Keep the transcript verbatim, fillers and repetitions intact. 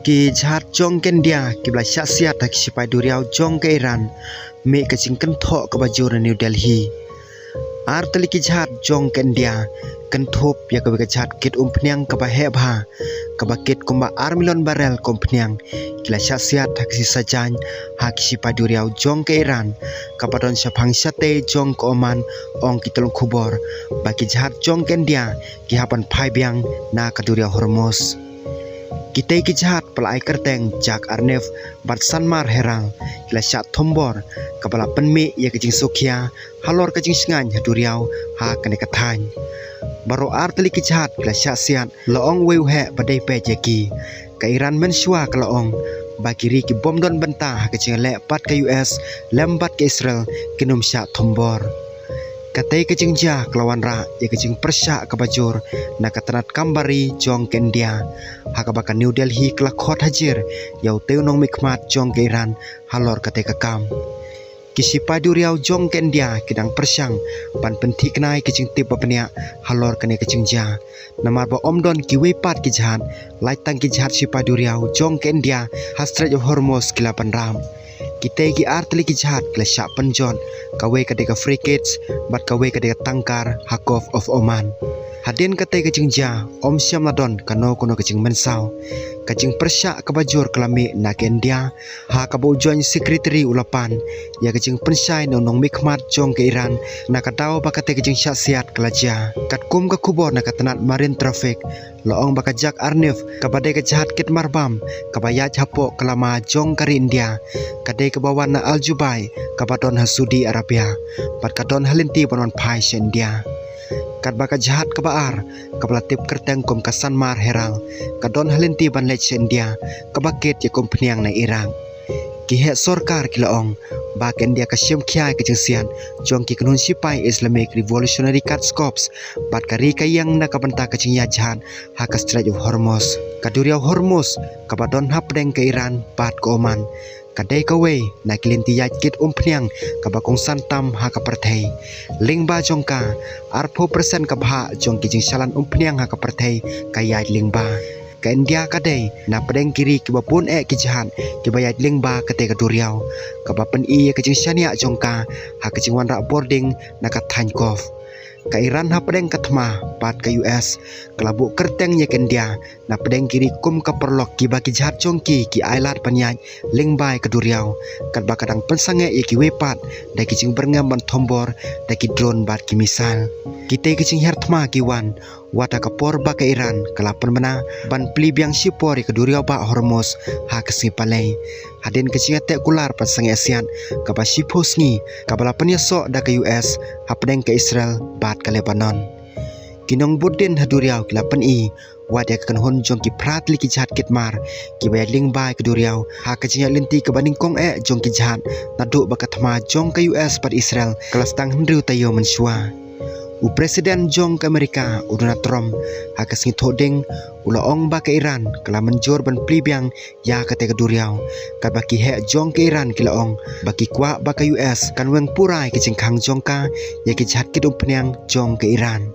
Ki jhad jong ka India kiba la shah siat ha ki sipai duriaw jong ka Iran mih ka jingkynthoh kaba jur na New Delhi. Ar tylli ki jhad jong ka India kynthup ïa kawei ka jhad kit umphniang kaba heh bha, kaba kit kumba ar million barrel ka umphniang, ki la shah siat ha ka sngi Saitjaiñ ha ki sipai duriaw jong ka Iran, kaba don shaphang shatei jong ka Oman, ong ki tyllong khubor ba ki jhad jong ka India ki hap ban phai biang na ka duriaw Hormuz. Kitei ki jhad ba la ai kyrteng Jack Arnave bad Sanmar Herald ki la shah thombor, kaba la pynmih ïa ka jingsngewkhia halor ka jingshngaiñ ha duriaw ha kane ka thaiñ. Baroh ar tylli ki jhad ki la shah siat, la ong uwei u heh ba dei peit ïa ki. Ka Iran mynshuwa ka la ong ba ki ri ki bym don bynta ha ka jingïaleh bad ka U S lem bad ka Israel kin ym shah thombor. Katei ka jingjia ka la wanrah ïa ka jingpyrshah kaba jur na ka tnat kam bari jong ka India, ha kaba ka New Delhi ka la khot hajir ïa utei u nongmihkhmat jong ka Iran halor katei ka kam. Ki sipai duriaw jong ka India ki dang pyrshang ban pynthikna ïa ka jingtip ba bniah halor kane ka jingjia, namar ba ym don kiwei pat ki jhad, lait tang ki jhad sipai duriaw jong ka India ha Strait of Hormuz ki la pynrap. Kitei ki ar tylli ki jhad ki la shah pynjot, kawei ka dei ka frigate bad kawei ka dei ka tanker ha Gulf of Oman. Hadien katei ka jingjia, ym shym la don kano kano ka jingmynsaw. Ka jingpyrshah kaba jur ka la mih na ka India, ha kaba u Joint Secretary u la pan ïa ka jingpynshai na u nongmihkhmat jong ka Iran na ka daw ba katei ka jingshah siat ka la jia. Katkum ka khubor na ka tnat Marine Traffic, la ong ba ka Jack Arnave, kaba dei ka jhad kit marbam kaba ïaid hapoh ka lama jong ka ri India, ka dei kaba wan na Al Jubail, kaba don ha Saudi Arabia, bad ka don ha lynti ban wan phai sha India. Katba ka jhad kaba ar, kaba la tip kyrteng kum ka Sanmar Herald, ka don ha lynti ban leit sha India, kaba kit ïa ka umphniang na Iraq. Ki heh sorkar ki la ong ba ka India ka shim khia ïa ka jingsiat jong ki kynhun sipai Islamic Revolutionary Guards Corps bad ka ri ka ïeng na ka bynta ka jingïaid jhad ha ka Strait of Hormuz. Ka duriaw Hormuz, kaba don hapdeng ka Iran bad ka Oman, ka dei kawei na ki lynti ïaid kit umphniang kaba kongsan tam ha ka pyrthei. Lyngba jong ka, arphew percent ka bhah jong ki jingshalan umphniang ha ka pyrthei ka ïaid lyngba. Ka India ka dei napdeng ki ri kiba bun eh ki jhad kiba ïaid lyngba katei ka duriaw, kaba pyni ïa ka jingshaniah jong ka ha ka jingwanrah bording na ka thaiñ Gulf. Ka Iran hapdeng ka thma bad ka U S ka la buh kyrteng ïa ka India napdeng ki ri kum ka paralok kiba ki jhad jong ki ki ailad ban ïaid lyngba ka duriaw, katba ka dang pynsangeh ïa kiwei pat da ki jingbyrngem ban thombor da ki drone bad ki missile. Kitei ki jinghiar thma ki wan wat ha ka por ba ka Iran ka la pynbna ban plie biang shipor ïa ka duriaw bah Hormuz ha ka sngi Palei, hadien ka jingïateh kular pynsangeh siat kaba shiphew sngi kaba la pynïasoh da ka U S hapdeng ka Israel bad ka Lebanon. Ki nongbud dien ha duriaw ki la pyni wat ïa ka kynhun jong ki phra tylli ki jhad kit mar kiba ïaid lyngba ka duriaw ha ka jingïaid lynti kaba nyngkong eh jong ki jhad naduh ba ka thma jong ka U S bad Israel ka la sdang hynriew taïew mynshuwa. U President jong ka Amerika, u Donald Trump, ha ka sngi Thohdieng u la ong ba ka Iran ka la mynjur ban plie biang ïa katei ka duriaw, katba ki heh jong ka Iran ki la ong ba ki kwah ba ka U S kan weng pura ïa ka jingkhang jong ka ïa ki jhad kit umphniang jong ka Iran.